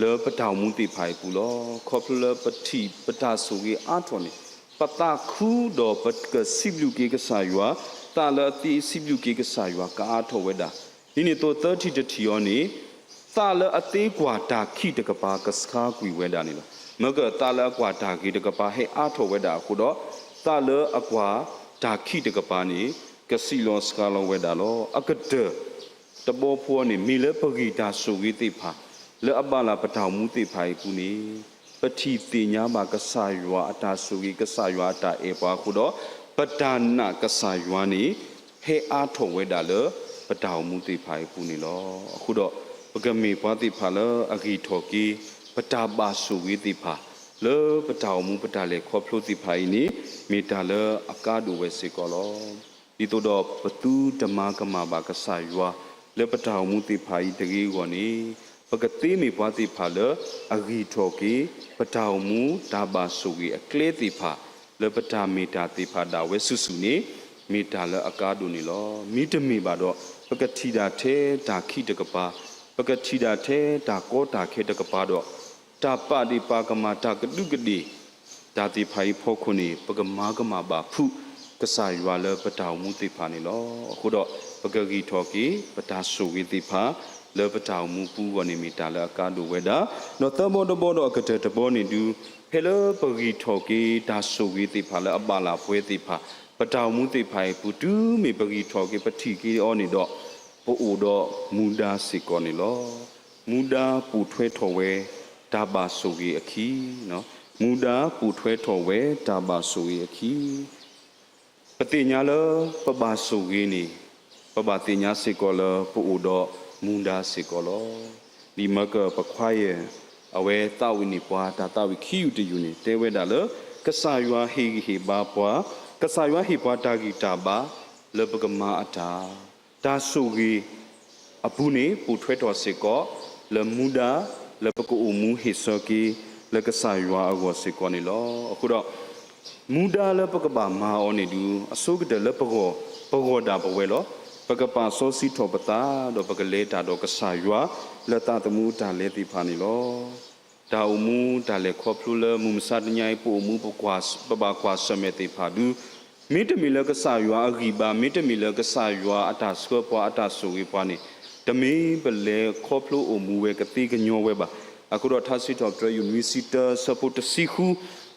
လၢပတၢ်အိၣ်မူသ့ၣ်တဖၣ်အံၤအပူၤလီၤ. ခီဖျိလၢပထံၣ်ပတၢ်ဆိၣ်ဂ့ၤအါထီၣ်န့ၣ် ပသးခုဒီးပကစံးဘျုးက့ၤကစၢ်ယွၤ, သးလၢအသ့စံးဘျုးက့ၤကစၢ်ယွၤကအါထီၣ်ဝဲဒၣ်. ဒ်န့ၣ်အသိးသၢထံၣ်တထံၣ်အံၤန့ၣ် သးလၢအသ့ကွၢ်တၢ်ခံးတကပၤကဆှါကွံာ်ဝဲဒၣ်န့ၣ်လီၤ. မၢကၢၢ်သးလၢအကွၢ်တၢ်ဂ့ၤတကပၤဟဲအါထီၣ်ဝဲဒၣ်အဃိဒီး သးလၢအကွၢ်တၢ်ခံးတကပၤန့ၣ် ကစံးလီၤစှၤလီၤဝဲဒၣ်လီၤ. အကတၢၢ်တဘီဖိန့ၣ် မ့ၢ်လၢပဂံၢ်တၢ်ဆိၣ်ဂ့ၤသ့ၣ်တဖၣ် လၢအဘၣ်လၢ်ပတၢ်အိၣ်မူသ့ၣ်တဖၣ်အံၤအပူၤန့ၣ် ပထံၣ်သ့ၣ်ညါဘၣ်ကစၢ်ယွၤအတၢ်ဆိၣ်ဂ့ၤ ကစၢ်ယွၤအတၢ်အဲၣ်ပှၤအဃိဒီး ပတၢ်နာ်ကစၢ်ယွၤန့ၣ် ဟဲအါထီၣ်ဝဲဒၣ်လၢပတၢ်အိၣ်မူသ့ၣ်တဖၣ်အံၤအပူၤန့ၣ်လီၤ. အဃိဒီး ပကမ့ၢ်ပှၤသ့ၣ်တဖၣ်လၢအဂံၢ်ထီၣ်က့ၤ ပတၢ်ဘၣ်ဆိၣ်ဂ့ၤသ့ၣ်တဖၣ် လၢပတၢ်အိၣ်မူပတၢ်လဲၤခီဖျိသ့ၣ်တဖၣ်အံၤန့ၣ် မ့ၢ်တၢ်လၢအကါဒိၣ်ဝဲစ့ၢ်ကီးလီၤ. ဒ်သိးဒီးပသုတမၤကမၣ်ဘၣ်ကစၢ်ယွၤ လၢပတၢ်အိၣ်မူသ့ၣ်တဖၣ်အံၤတဂ့ၤအဂီၢ်န့ၣ် ပကသ့မ့ၢ်ပှၤသ့ၣ်တဖၣ်လၢအဂံၢ်ထီၣ်က့ၤ ပတၢ်အိၣ်မူတၢ်ဘၣ်ဆိၣ်ဂ့ၤအကျဲသ့ၣ်တဖၣ် လၢပတၢ်မ့ၢ်တၢ်သ့ၣ်တဖၣ်ဒၣ်ဝဲစုာ်စုာ်န့ၣ် မ့ၢ်တၢ်လၢအကါဒိၣ်န့ၣ်လီၤ. မ့တမ့ၢ်ဘၣ်ဒီး ပကထံၣ်ဒၣ်ထဲတၢ်ခံးတကပၤ ပကထံၣ်ဒၣ်ထဲတၢ်ကီတၢ်ခဲတကပၤဒီး တၢ်ပာ်ဒ့ၣ်ပာ်ကမၣ် တၢ်ကဒူးကဒ့ၣ် တၢ်သ့ၣ်တဖၣ်အံၤအဖီခိၣ်န့ၣ် ပကမၤကမၣ်ဘၣ်ဖုး ကစၢ်ယွၤလၢပတၢ်အိၣ်မူသ့ၣ်တဖၣ်န့ၣ်လီၤ. အဃိဒီး ပကဂံၢ်ထီၣ်က့ၤ ပတၢ်ဆိၣ်ဂ့ၤသ့ၣ်တဖၣ် လၢပတၢ်အိၣ်မူပူၤအဂီၢ်န့ၣ် မ့ၢ်တၢ်လၢအကါဒိၣ်ဝဲဒၣ်, ဒီးသၢဘီတဘီဒီးအကတၢၢ်တဘီန့ၣ်ဒုး ဖဲလၢပဂံၢ်ထီၣ်က့ၤ တၢ်ဆိၣ်ဂ့ၤသ့ၣ်တဖၣ်လၢအဘၣ်လၢပှဲၤသ့ၣ်တဖၣ် ပတၢ်အိၣ်မူသ့ၣ်တဖၣ်အံၤအပူၤ တုၤမ့ၢ်ပဂံၢ်ထီၣ်က့ၤ ပထံၣ်က့ၤအီၤန့ၣ်ဒီး ပအိၣ်ဒီးမူဒါစ့ၢ်ကီးန့ၣ်လီၤ. မူဒါပိာ်ထွဲထီၣ်ဝဲ တၢ်ဘၣ်ဆိၣ်ဂ့ၤအခံ, မူဒါပိာ်ထွဲထီၣ်ဝဲ တၢ်ဘၣ်ဆိၣ်ဂ့ၤအခံ ပသ့ၣ်ညါလၢပဘၣ်ဆိၣ်ဂ့ၤန့ၣ် ပဘၣ်သ့ၣ်ညါစ့ၢ်ကီးလၢပအိၣ်ဒီးမူဒါစ့ၢ်ကီးလီၤ. လံာ်မၢကၢၢ်ပခွါယဲၢ် အဝဲသးဝံၣ်န့ၢ်ပှၤ တၢ်သးဝံၣ်ခံယူၢ်တယူၢ်န့ၣ် တဲဝဲဒၣ်လၢ ကစၢ်ယွၤဟ့ၣ်ဂံၢ်ဟ့ၣ်ဘါပှၤ, ကစၢ်ယွၤဟ့ၣ်ပှၤတၢ်ဂံၢ်တၢ်ဘါ လၢပကမၤအတၢ်, တၢ်ဆိၣ်ဂ့ၤ အပူၤန့ၣ် ပိာ်ထွဲထီၣ်စ့ၢ်ကီး လၢမူဒါ လၢပကအိၣ်မူဟ့ၣ်ဆၢက့ၤ လၢကစၢ်ယွၤအဂီၢ်စ့ၢ်ကီးန့ၣ်လီၤ. အဃိဒီး မူဒါလၢပကဘၣ်မၤအီၤန့ၣ်ဒုး အဆိကတၢၢ်လၢပဂီၢ်, ပဂီၢ်ဒၣ်ပဝဲလီၤ. ပကပာ်စီဆှံထီၣ်ပသး ဒီးပကလဲၤတၢ်ဒီးကစၢ်ယွၤ လၢသးသမူအတၢ်လဲၤသ့ၣ်တဖၣ်န့ၣ်လီၤ. တၢ်အိၣ်မူတၢ်လဲၤခီဖျိလၢမုၢ်မဆါတနံၤအံၤ ပအိၣ်မူ ပဘၣ်ကွၢ်ဆၢၣ်မဲာ်သ့ၣ်တဖၣ်ဒုး မ့တမ့ၢ်လၢကစၢ်ယွၤအဂံၢ်ဘါ, မ့တမ့ၢ်လၢကစၢ်ယွၤအတၢ်ဆှၢပှၤ အတၢ်ဆိၣ်ဂ့ၤပှၤန့ၣ် တမ့ၢ်ပလဲၤခီဖျိအိၣ်မူဝဲကသ့ကညီဝဲဘၣ်. အဃိဒီးထါစံးထီၣ်ပတြၢၤ ယူၢ်နွံဆံတၢ ဆၢဖိတဆံဃု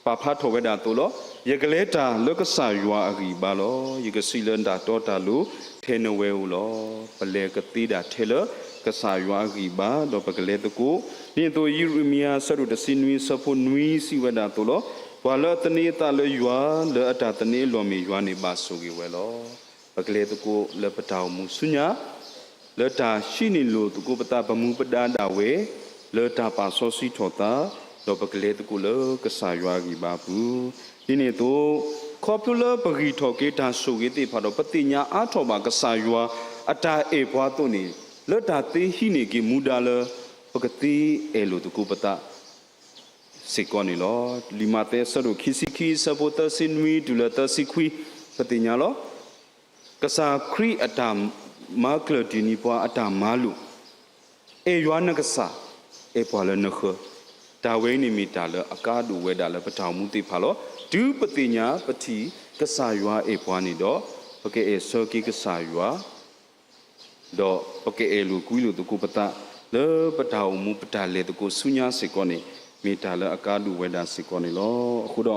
ပာ်ဖျါထီၣ်ဝဲဒၣ်အသိးလီၤ. ယကလဲၤတၢ်လၢကစၢ်ယွၤအဂံၢ်ဘါလီၤ. ယကစံးလၢတၢ်တီတၢ်လိၤ ထဲနဝဲဧိၤလီၤ. ပလဲၤကသ့ဒၣ်ထဲလၢ ကစၢ်ယွၤအဂံၢ်ဘါ ဒီးပကလဲၤသကိး, ဒ်န့ၣ်အသိး ယံးရမံယၤ အဆၢဒိၣ်တဆံနွံ အဆၢဖိနွံစံးဝဲဒၣ်အသိးလီၤ. ပှၤလၢအသန့ၤအသးလၢယွၤ, လၢအတၢ်သန့ၤအလီၢ်မ့ၢ်ယွၤန့ၣ် ဘၣ်ဆိၣ်ဂ့ၤဝဲလီၤ. ပကလဲၤသကိးလၢပတၢ်အိၣ်မူဆူညါ လၢတၢ်ဟံးန့ၢ်လိာ်သကိးပသး ပမူပဒါဒၣ်ဝဲ လၢတၢ်ပာ်စီဆှံထီၣ်သး, ဒီးပကလဲၤသကိးလၢကစၢ်ယွၤအဂံၢ်ဘါပူၤ, ဒ်န့ၣ်အသိး ခီဖျိလၢပဂံၢ်ထီၣ်က့ၤတၢ်ဆိၣ်ဂ့ၤသ့ၣ်တဖၣ်ဒီး ပသ့ၣ်ညါအါထီၣ်ဘၣ်ကစၢ်ယွၤအတၢ်အဲၣ်ပှၤအသိးန့ၣ် လၢတၢ်သ့ဟံးန့ၢ်က့ၤမူဒါလၢ ပကသ့အဲၣ်လိာ်သကိးပသး စ့ၢ်ကီးန့ၣ်လီၤ. လံာ်မးသဲအဆၢဒိၣ်ခံဆံခံ အဆၢဖိသၢဆံနွံတုၤလၢသၢဆံခွံ ပသ့ၣ်ညါလီၤ. ကစၢ်ခရံာ်အတၢ်မၤကျၢၢ်တံၢ်န့ၢ်ပှၤအတၢ်မၤလိာ်, အဲၣ်ယွၤနကစၢ်, အဲၣ်ပှၤလၢနဃၢၤ, တၢ်ဝဲအံၤန့ၣ်မ့ၢ်တၢ်လၢအကါဒိၣ်ဝဲဒၣ်လၢပတၢ်အိၣ်မူသ့ၣ်တဖၣ်လီၤ. တုၤပသ့ၣ်ညါပထံၣ်ကစၢ်ယွၤအဲၣ်ပှၤန့ၣ်ဒီး ပကအဲၣ်ဆၢက့ၤကစၢ်ယွၤ ဒီးပကအဲၣ်လိာ်ကွံလိာ်သကိးပသး လၢပတၢ်အိၣ်မူပတၢ်လဲၤသကိးဆူညါစ့ၢ်ကီးန့ၣ် မ့ၢ်တၢ်လၢအကါဒိၣ်ဝဲဒၣ်စ့ၢ်ကီးန့ၣ်လီၤ. အဃိဒီး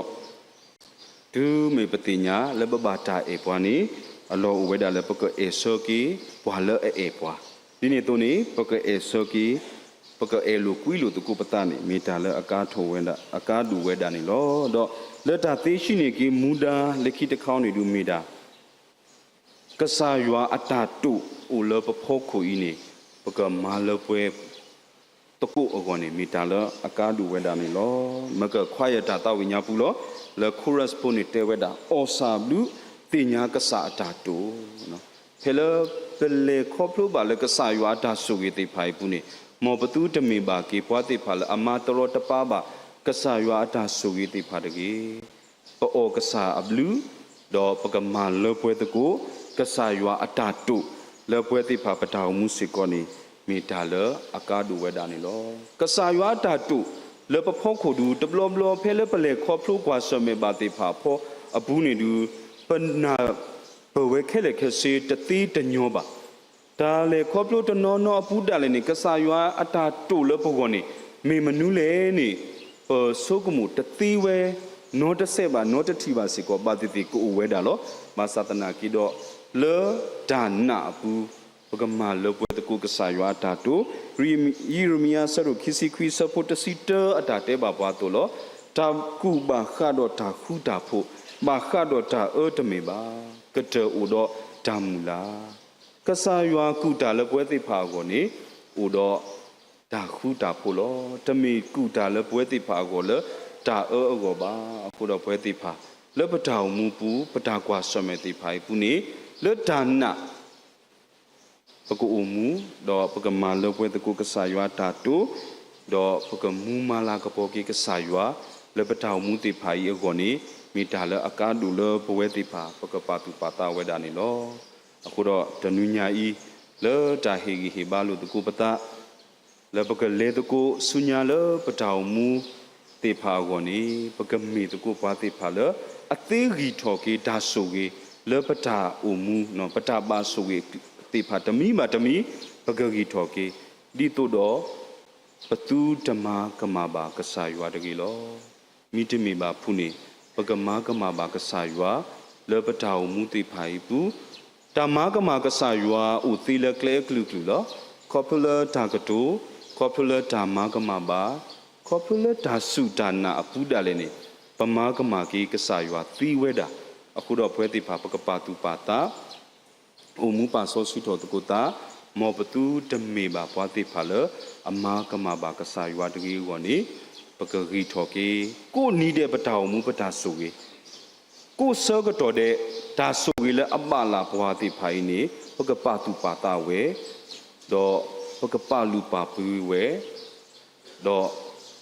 တုၤမ့ၢ်ပသ့ၣ်ညါလၢပဘၣ်တၢ်အဲၣ်ပှၤန့ၣ် အလီၢ်အိၣ်ဝဲဒၣ်လၢပကအဲၣ်ဆၢက့ၤပှၤလၢအအဲၣ်ပှၤ, ဒ်န့ၣ်အသိးန့ၣ် ပကအဲၣ်ဆၢက့ၤ ပကအဲၣ်လိာ်ကွံလိာ်သကိးပသးန့ၣ် မ့ၢ်တၢ်လၢအကါဒိၣ်ဝဲဒၣ်, အကါဒိၣ်ဝဲဒၣ်န့ၣ်လီၤ. ဒီးလၢတၢ်သ့ဟံးန့ၢ်က့ၤမူဒါလၢခံတခါန့ၣ်ဒုးမ့ၢ်ဒၣ် ကစၢ်ယွၤအတၢ်တိာ်အိၣ်လၢပဖီခိၣ်အံၤန့ၣ် ပကမၤလၢပှဲၤသကိးအဂီၢ်န့ၣ် မ့ၢ်တၢ်လၢအကါဒိၣ်ဝဲဒၣ်န့ၣ်လီၤ. မ့ၢ်ကခွါယတၢ်သးဝံၣ်ညါပူၤလီၤ. လၢ chorus ဖိန့ၣ်တဲဝဲဒၣ် အီၣ်ဆၣ်ဘျုးသ့ၣ်ညါကစၢ်အတၢ်တိာ်, ဖဲလၢပလဲၤခီဖျိဘၣ်လၢကစၢ်ယွၤအတၢ်ဆိၣ်ဂ့ၤသ့ၣ်တဖၣ်အံၤအပူၤန့ၣ် မ်ပသုတမ့ၢ်ဘၣ်က့ၤပှၤသ့ၣ်တဖၣ်လၢအမၤတရီတပါဘၣ် ကစၢ်ယွၤအတၢ်ဆိၣ်ဂ့ၤသ့ၣ်တဖၣ်တဂ့ၤ ပအီၣ်ကစၢ်အဘျုး, ဒီးပကမၤလၢပှဲၤသကိး ကစၢ်ယွၤအတၢ်တိာ်လၢပဝဲသ့ၣ်တဖၣ်ပတၢ်အိၣ်မူစ့ၢ်ကီးန့ၣ် မ့ၢ်တၢ်လၢအကါဒိၣ်ဝဲဒၣ်န့ၣ်လီၤ. ကစၢ်ယွၤအတၢ်တိာ်လၢပဖီခိၣ်ဒုး တဘျီဘျီဖဲလၢပလဲၤခီဖျိကွၢ်ဆၢၣ်မဲာ်ဘၣ်သ့ၣ်တဖၣ်အဖီအပူၤန့ၣ်ဒုး ပနၢ်ပၢၢ်ဝဲခဲလၢာ်ခဲဆ့တသ့တညီဘၣ် တၢ်လဲၤခီဖျိတနီၤနီၤအပူၤဒၣ်လဲာ်န့ၣ် ကစၢ်ယွၤအတၢ်တိာ်လၢပဂီၢ်န့ၣ် မ့ၢ်မနုၤလဲၣ်န့ၣ် ပဆိကမိၣ်တသ့ဝဲ နီတစဲးဘၣ် နီတထံၣ်ဘၣ်စ့ၢ်ကီး ဘၣ်သ့ၣ်သ့ၣ်ကအိၣ်ဝဲဒၣ်လီၤ. ဘၣ်ဆၣ်သနာ်က့ဒီး လၢတၢ်နာ်အပူၤ ပကမၤလၢပှဲၤသကိးကစၢ်ယွၤအတၢ်တိာ်, ယံးရမံယၤ အဆၢဒိၣ်ခံဆံခွံ အဆၢဖိတဆံတၢ အတၢ်တဲဘၣ်ပှၤအသိးလီၤ. တၢ်ကူၣ်ဘၣ်ဃးဒီးတၢ်ဃူတၢ်ဖိး, ဘၣ်ဃးဒီးတၢ်အၢတမ့ၢ်ဘၣ်, ကတၢၢ်အိၣ်ဒီးတၢ်မုၢ်လၢ် ကစၢ်ယွၤကူၣ်တၢ်လၢပဝဲသ့ၣ်တဖၣ်အဂီၢ်န့ၣ် အိၣ်ဒီးတၢ်ဃူတၢ်ဖိးလီၤ. တမ့ၢ်ကူၣ်တၢ်လၢပဝဲသ့ၣ်တဖၣ်အဂီၢ်လၢတၢ်အၢအဂီၢ်ဘၣ်. အဃိဒီးပဝဲသ့ၣ်တဖၣ် လၢပတၢ်အိၣ်မူပူၤ ပတၢ်ကွၢ်ဆၢၣ်မဲာ်သ့ၣ်တဖၣ်အံၤအပူၤန့ၣ် လၢတၢ်နာ် ပကအိၣ်မူ ဒီးပကမၤလၢပှဲၤသကိးကစၢ်ယွၤအတၢ်တိာ်, ဒီးပကမူမၤလၤကပီၤက့ၤကစၢ်ယွၤ လၢပတၢ်အိၣ်မူသ့ၣ်တဖၣ်အံၤအဂီၢ်န့ၣ် မ့ၢ်တၢ်လၢအကါဒိၣ်လၢပဝဲသ့ၣ်တဖၣ် ပကပာ်သူၣ်ပာ်သးဝဲဒၣ်န့ၣ်လီၤ. အဃိဒီးတနွံညါအံၤ လၢတၢ်ဟ့ၣ်ဂံၢ်ဟ့ၣ်ဘါလိာ်သကိးပသး လၢပကလဲၤသကိးဆူညါလၢပတၢ်အိၣ်မူသ့ၣ်တဖၣ်အဂီၢ်န့ၣ် ပကမ့ၢ်သကိးပှၤသ့ၣ်တဖၣ်လၢ အသ့ဂံၢ်ထီၣ်က့ၤတၢ်ဆိၣ်ဂ့ၤ လၢပတၢ်အိၣ်မူ ပတၢ်ဘၣ်ဆိၣ်ဂ့ၤသ့ၣ်တဖၣ်တမံၤဘၣ်တမံၤ ပကဂံၢ်ထီၣ်က့ၤ ဒ်သိးဒီး ပသုတမၤကမၣ်ဘၣ်ကစၢ်ယွၤတဂ့ၤလီၤ. မ့တမ့ၢ်ဘၣ်ဖုးန့ၣ် ပကမၤကမၣ်ဘၣ်ကစၢ်ယွၤ လၢပတၢ်အိၣ်မူသ့ၣ်တဖၣ်အံၤအပူၤ တၢ်မၤကမၣ်ကစၢ်ယွၤအိၣ်သ့လၢကျဲအကလုာ်ကလုာ်လီၤ. ခီဖျိလၢတၢ်ကတိၤ, ခီဖျိလၢတၢ်မၤကမၣ်ဘၣ်, ခီဖျိလၢတၢ်စူၢ်တၢ်နာ်အပူၤဒၣ်လဲာ်န့ၣ် ပမၤကမၣ်က့ၤကစၢ်ယွၤသ့ဝဲဒၣ်. အဃိဒီးပဝဲသ့ၣ်တဖၣ် ပကပာ်သူၣ်ပာ်သး အိၣ်မူပာ်စီဆှံထီၣ်သကိးသး, မ်ပသုတမ့ၢ်ဘၣ်ပှၤသ့ၣ်တဖၣ်လၢ အမၤကမၣ်ဘၣ်ကစၢ်ယွၤတဂ့ၤအဂီၢ်န့ၣ် ပကဂံၢ်ထီၣ်က့ၤ ကိးနံၤဒဲးပတၢ်အိၣ်မူပတၢ်ဆိၣ်ဂ့ၤ ကိးဆၢကတီၢ်ဒဲး တၢ်ဆိၣ်ဂ့ၤလၢအဘၣ်လၢ်ပှၤသ့ၣ်တဖၣ်အံၤန့ၣ် ပကပာ်သူၣ်ပာ်သးဝဲ, ဒီးပကပာ်လုၢ်ပာ်ပှ့ၤဝဲ, ဒီး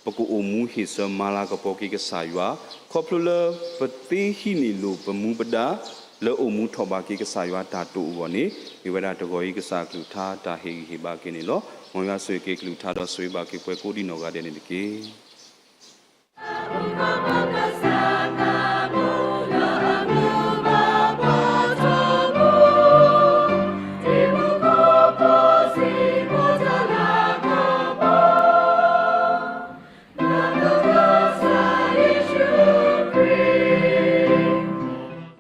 ပကအိၣ်မူဟ့ၣ်ဆၢမၤလၤကပီၤက့ၤကစၢ်ယွၤ, ခီဖျိလၢပသ့ဟံးန့ၢ်လိာ်ပမူပဒါ လၢအိၣ်မူထီၣ်ဘးက့ၤကစၢ်ယွၤတၢ်တိာ်အဂီၢ်န့ၣ် မ့ၢ်ဝဲဒၣ်တဂီၤအံၤကစၢ်အကလုၢ်ကထါတၢ်ဟ့ၣ်ဂံၢ်ဟ့ၣ်ဘါက့ၤန့ၣ်လီၤ. မ်ယွၤဆိၣ်ဂ့ၤက့ၤကလုၢ်ကထါဒီးဆိၣ်ဂ့ၤဘၣ်က့ၤပှၤကိးဒံးနီၢ်ဂၤဒဲးန့ၣ်တက့ၢ်.